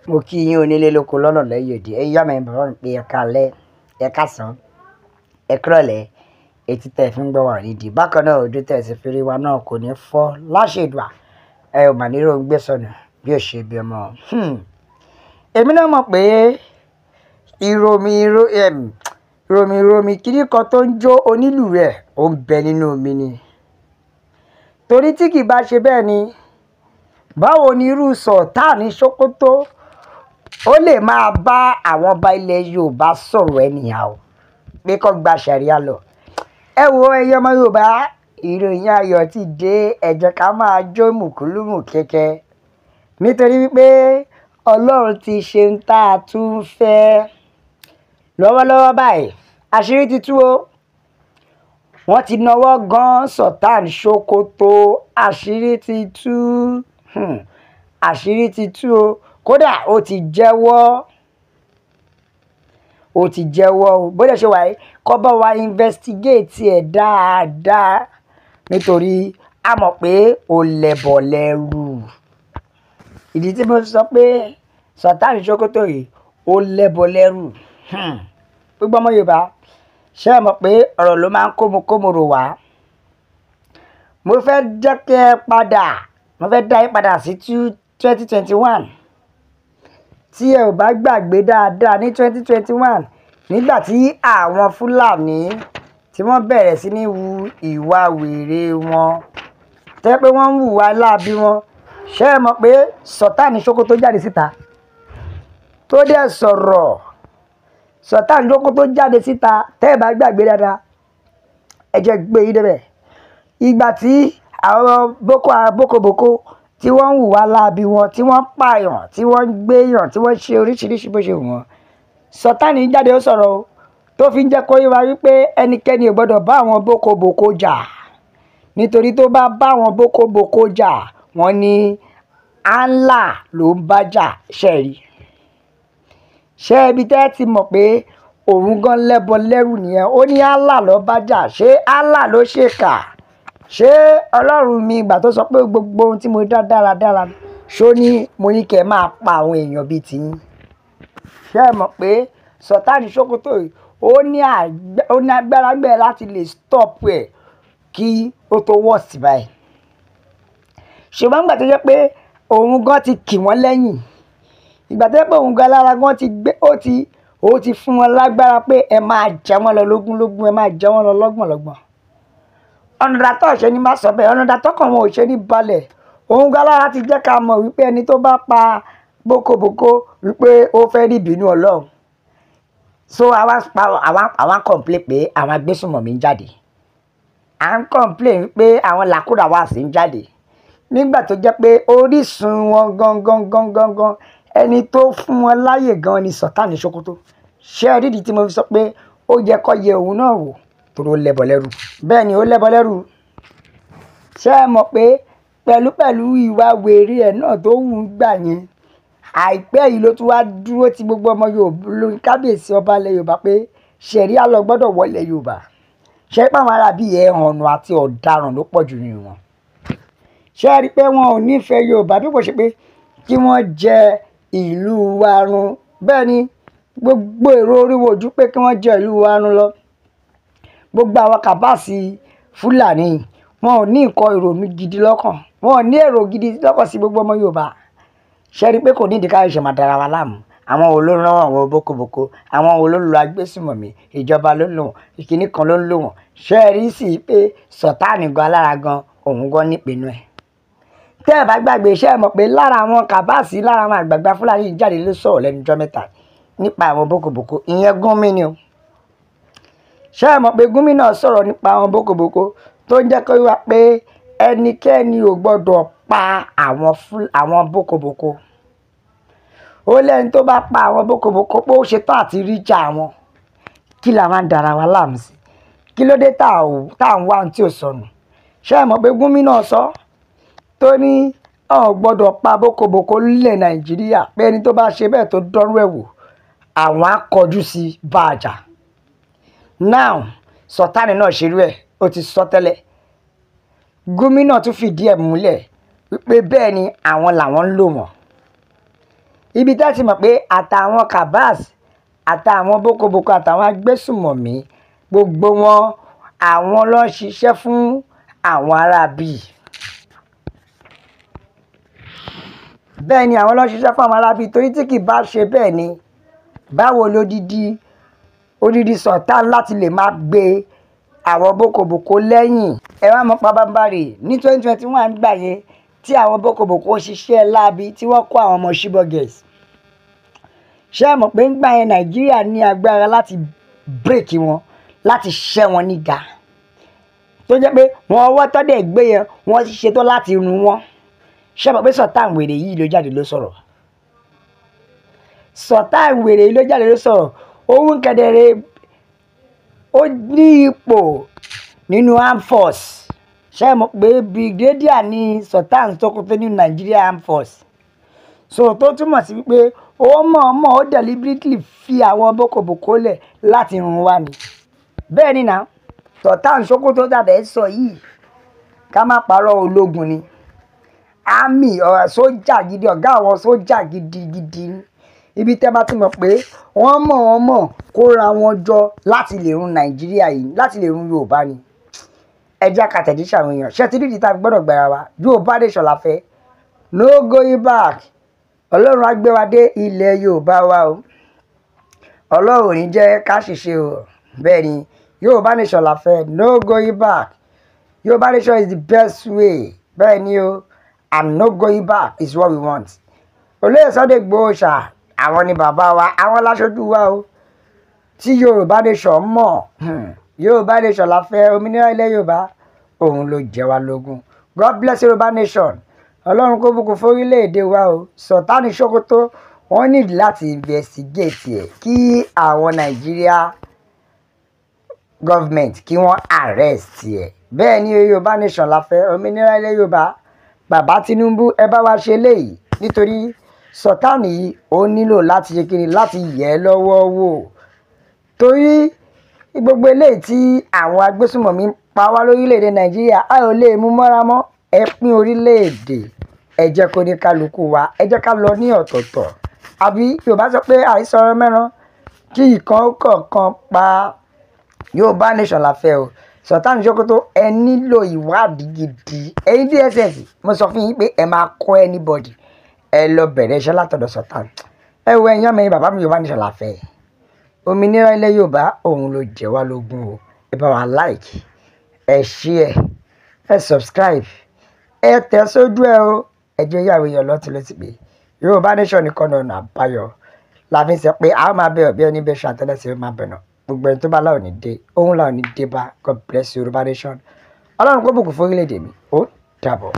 Mo kí yín onílé lóko lọ́nà lẹ́yìn òdì. Ẹ̀yin ìyá mi, bàbá mi pé ẹ káalẹ́, ẹ káàsán, ẹ kúrọ̀lẹ́, etí tẹ́ ẹ fi ń gbọ́ wa ò ní di. Bákan náà, ojú tẹ́ ẹ sì fi rí wa náà kò ní fọ́ láṣẹ Èdùà. Ẹ ò mà ní róhun gbé sọnù bí ò ṣe bí ọmọ. Èmi náà mọ̀ pé ìròmì kíní kan tó ń jó onílù rẹ̀ ó ń bẹ nínú omi ni. Torí tí kì bá ṣe bẹ́ẹ̀ ni, báwo ni irú Sultan Sokoto ó lè máa bá àwọn ọba ilẹ̀ Yorùbá sọ̀rọ̀ anyhow pé kó gba ṣàríà lọ. Ẹ wo ẹyẹ ọmọ Yorùbá, ìròyìn ayọ̀ ti dé, ẹ jẹ́ ká máa jó mùkúlùmù kẹ́kẹ́. Nítorí wípé Ọlọ́run ti ṣe ń tá a tún fẹ́. Lọ́wọ́lọ́wọ́ báyìí, àṣírí ti tú o. Wọ́n ti nawọ́ gan Sultan Sokoto, àṣírí ti tú. Àṣírí ti tú o. Kódà ó ti jẹ́wọ́. Ó ti jẹ́wọ́ o. Bó dẹ̀ ṣe wà yìí, kó bá wa investigate ẹ̀ dáadáa. Nítorí a mọ̀ pé ó lẹbọ̀ lẹ́rù. Ìdí tí mo sọ pé Sultan Sokoto yìí ó lẹbọ̀ lẹ́rù. Gbogbo ọmọ Yorùbá, ṣé ẹ mọ̀ pé ọ̀rọ̀ ló máa ń kómokómo rò wá? Mo fẹ́ jẹ́ kí ẹ padà, mo fẹ́ dá yín padà sí 2021. Tí ẹ ò bá gbàgbé dáadáa ní 2021, nígbà tí àwọn Fúlàní tí wọ́n bẹ̀rẹ̀ sí ní hu ìwà wèrè wọn, tẹ́ pé wọ́n ń hùwà láabi wọn, ṣé ẹ mọ̀ pé Sultan Sokoto jáde síta tó dẹ̀ sọ̀rọ̀? Sultan Sokoto jáde síta, tẹ́ ẹ bá gbàgbé dáadáa, ẹ jẹ́ gbé yín débẹ̀. Ìgbà tí àwọn Boko Haram, boko tí wọ́n ń hùwà láabi wọn, tí wọ́n ń pààyàn, tí wọ́n ń gbéyàn, tí wọ́n ń ṣe oríṣiríṣi bó ṣe wù wọ́n. Sultan jáde ó sọ̀rọ̀ o, tó fi ń jẹ́ kó yé wa wípé ẹnikẹ́ni ò gbọdọ̀ bá àwọn boko boko jà. Nítorí tó bá bá àwọn boko boko jà, wọ́n ní Allah ló ń bá jà. Ṣé ẹ rí? Ṣé ibi tẹ́ ẹ ti mọ̀ pé òun gan lẹ́bọ lẹ́rù nìyẹn? Ó ní Allah ló bá jà. Ṣé Allah ló ṣèkà? Ṣé Ọlọ́run mi ìgbà tó sọ pé gbogbo ohun tí mo dá dáradára, ṣó ní mo ní kí ẹ máa pa àwọn èèyàn bíi tiyín? Ṣé ẹ mọ̀ pé Sultan Sokoto yìí ó ní agbára gbẹ láti lè stop ẹ̀ kí ó tó worst báyìí? Ṣùgbọ́n ìgbà tó jẹ́ pé òun gan ti kì wọ́n lẹ́yìn, ìgbà tó jẹ́ pé òun gan lára gan ti gbé, ó ti fún wọn lágbára pé ẹ máa jẹ wọ́n lọ lógúnlógún, ẹ máa jẹ wọ́n lọ lọ́gbọ̀nlọ́gbọ̀n. Ọ̀nà tó ṣe ni má sọ bẹ́ẹ̀, ọ̀nà tó kàn wọ́n ò ṣe ní balẹ̀. Òun gan lára ti jẹ́ ká mọ̀ wípé ẹni tó bá pa boko wípé ó fẹ́ rí ìbínú Ọlọ́run. So àwa complain pé àwọn agbésùnmọ̀mí ń jáde. À ń complain pé àwọn làkúràwàsì ń jáde. Nígbà tó jẹ́ pé orísun wọn gangan gangan gan, ẹni tó fún wọn láyè gan ni Sultan Sokoto. Ṣé ẹ rí ìdí tí mo fi sọ pé ó yẹ kó yẹ òun náà wò torí ó lẹ́bọ lẹ́rù? Bẹ́ẹ̀ ni ó lẹ́bọ lẹ́rù. Ṣé ẹ mọ̀ pé pẹ̀lúpẹ̀lú ìwà wèrè ẹ̀ náà tó wù ú gbà yẹn, àìpẹ́ yìí ló tún wá dúró ti gbogbo ọmọ Yorùbá lórí kábíyèsí ọba ilẹ̀ Yorùbá pé ṣẹ̀ríà lọ gbọ́dọ̀ wọlé Yorùbá. Ṣé pé àwọn ará bíi ẹ̀hànnú àti ọ̀daràn ló pọ̀ jù nínú wọn? Ṣé ẹ rí pé wọn ò nífẹ̀ẹ́ Yorùbá bí kò ṣe pé kí wọ́n jẹ ìlú wa run? Bẹ́ẹ̀ ni gbogbo èrò orí wo ojú pé kí wọ́n jẹ ìlú wa run lọ. Gbogbo àwọn kàbáàsì Fúlàní wọn ò ní nǹkan ìrònú gidi lọ́kàn. Wọn ò ní èrò gidi lọ́kàn sí gbogbo ọmọ Yorùbá. Ṣé ẹ rí pé kò ní ìdí ká ṣe máa dára wa láàmú? Àwọn wo ló ń rán àwọn boko, àwọn wo ló ń lo agbésùnmọ̀mí, ìjọba ló ń lò wọ́n, ìkíní kan ló ń lò wọ́n. Ṣé ẹ rí sí pé Sultan gan alára gan, òun gan nípinnu ẹ̀? Tẹ́ ẹ bá gbàgbé, ṣé ẹ mọ̀ pé lára àwọn kàbáàsì, lára àwọn àgbààgbà Fúlàní yìí jáde ló sọ̀rọ̀ lẹ́nu ọjọ́ mẹ́ta nípa àwọn boko, ìyẹn Gúnmi ni o. Ṣé ẹ mọ̀ pé Gúnmi náà sọ̀rọ̀ nípa àwọn boko tó ń jẹ́ kó yé wa pé ẹnikẹ́ni ò gbọdọ̀ pa àwọn boko. Ó lẹ́ni tó bá pa àwọn boko pé ó ṣe tán àti rí ìjà wọn. Kí la máa ń dára wa láàmú sí? Kí ló dé tá à ń wá ohun tí ò sọnù? Ṣé ẹ mọ̀ pé Gúnmi náà sọ tó ní ò gbọdọ̀ pa boko nílẹ̀ Nàìjíríà pé ẹni tó bá ṣe bẹ́ẹ̀ tó dánrú ẹ̀ wò, àwọn á kọjú sí bá a jà. Now, Sultan náà ṣerú ẹ̀, ó ti sọ tẹ́lẹ̀. Gúnmi náà tún fìdí ẹ̀ múlẹ̀ wípé bẹ́ẹ̀ ni àwọn làwọn ń lò wọ́n. Ibi tá ti mọ̀ pé àtàwọn kabas, àtàwọn bókobòko, àtàwọn agbésùmọ̀mí, gbogbo wọn àwọn ló ń ṣiṣẹ́ fún àwọn aráabí. Bẹ́ẹ̀ ni àwọn ló ń ṣiṣẹ́ fún àwọn aráabí, torí tí kì bá ṣe bẹ́ẹ̀ ni báwo lódidi odidi Sultan láti lè máa gbé àwọn bókobòko lẹ́yìn. Ẹ wá mọ̀ pabambarì ní 2021 gbà yẹn tí àwọn bókobòko ṣiṣẹ́ láabi tí wọ́n kó àwọn ọmọ Chibok girls. Ṣé ẹ mọ̀ pé ńgbà yẹn Nàìjíríà ní agbára láti bírèkì wọn, láti ṣẹ́ wọn níga, tó jẹ́ pé wọn ọwọ́ tọ́dẹ̀ gbé yẹn wọ́n ti ṣetán láti run wọn. Ṣé ẹ mọ̀ pé Sultan wèrè yìí ló jáde ló sọ̀rọ̀? Sultan wèrè yìí ló jáde ló sọ̀rọ̀. Òun kẹ̀dẹ̀rẹ̀ ó ní ipò nínú armed force. Ṣé ẹ mọ̀ pé brigadier ní Sultan Sokoto nínú Nigeria Armed Force? So tó túmọ̀ sí wípé ó mọ̀ọ́mọ̀ ó deliberately fi àwọn bókobòko lẹ̀ láti run wá ni. Bẹ́ẹ̀ ni náà Sultan Sokoto dàdẹ́ sọ yìí, ká má parọ́, ológun ni, army, sójà gidi, ọ̀gá àwọn sójà gidigidi ni. Ibi tẹ́ bá ti mọ̀ pé wọ́n mọ̀ọ́mọ̀ kóra wọn jọ láti lè run Nàìjíríà yìí, láti lè run Yorùbá ni. Ẹ jẹ́ ká tẹ̀jíṣẹ́ àwọn èèyàn. Ṣé ti rí ìdí tá a fi gbọ́dọ̀ gbára wa? Yorùbá nation la fẹ́, no going back. Ọlọ́run á gbé wa dé ilẹ̀ Yorùbá wa o. Ọlọ́run ò ní jẹ́ ká ṣìṣe o. Bẹ́ẹ̀ ni, Yorùbá nation la fẹ́, no going back. Yorùbá nation is the best way. Bẹ́ẹ̀ ni o, and no going back is what we want. Olóyè Sunday Igboho ṣá, àwọn ni bàbá wa, àwọn láṣojú wa o. Tí Yorùbá nation mọ̀, Yorùbá nation la fẹ́, òmìnira ilẹ̀ Yorùbá òun ló jẹ wá lógún. God bless Yorùbá nation. Ọlọ́run kó bùkún fórílẹ̀-èdè wa o. Sultan Sokoto, wọ́n need láti investigate ẹ̀, kí àwọn Nàìjíríà government kí wọ́n arrest ẹ̀. Bẹ́ẹ̀ ni, Yorùbá nation la fẹ́, òmìnira ilẹ̀ Yorùbá. Bàbá Tinubu, ẹ bá wa ṣe léyìí, nítorí Sultan yìí ó nílò láti ṣe kiri, láti yẹ̀ ẹ́ lọ́wọ́ wò, torí gbogbo eléyìí tí àwọn agbésùmọ̀mí ń pa wá lórílẹ̀‐èdè Nàìjíríà, a ò lè mú mọ́ra mọ́. Ẹ pín orílẹ̀‐èdè, ẹ jẹ́ kó ní kálukú wa, ẹ jẹ́ ká lọ ní ọ̀tọ̀ọ̀tọ̀. Àbí Yorùbá sọ pé àìsàn mẹ́ran kí ìkan kọ̀ọ̀kan pa. Yorùbá nation la fẹ́ o. Sultan Sokoto, ẹ nílò ìwádìí gidi. Ẹ̀yin DSS, mo sọ fún yín pé ẹ máa kọ́ anybody, ẹ lọ bẹ̀rẹ̀ iṣẹ́ látọ̀dọ̀ Sultan. Ẹ wo ẹ̀yin ọmọ yín, bàbá mi, Yorùbá nation la fẹ́, òmìnira ilẹ̀ Yorùbá òun ló jẹ wá lógún o. Ẹ bá wa like, ẹ share, ẹ subscribe, ẹ tẹ̀ sójú ẹ o. Ẹ jẹ́ yàwó èèyàn lọ́tún lọ́sí pé Yorùbá nation nìkan ní ọ̀nà àbáyọ. La fi ń sọ pé a máa bẹ ọ̀bẹ ẹni bẹ́ẹ̀ ṣe àtẹ́lẹsẹ̀ ó máa bẹ̀ náà. Gbogbo ẹni tó bá láwọn ní dé òun láwọn ní dé bá. God bless Yorùbá nation. Ọlọ́run kó bùkún fún orílẹ̀-èdè mi. Ó dàbọ̀.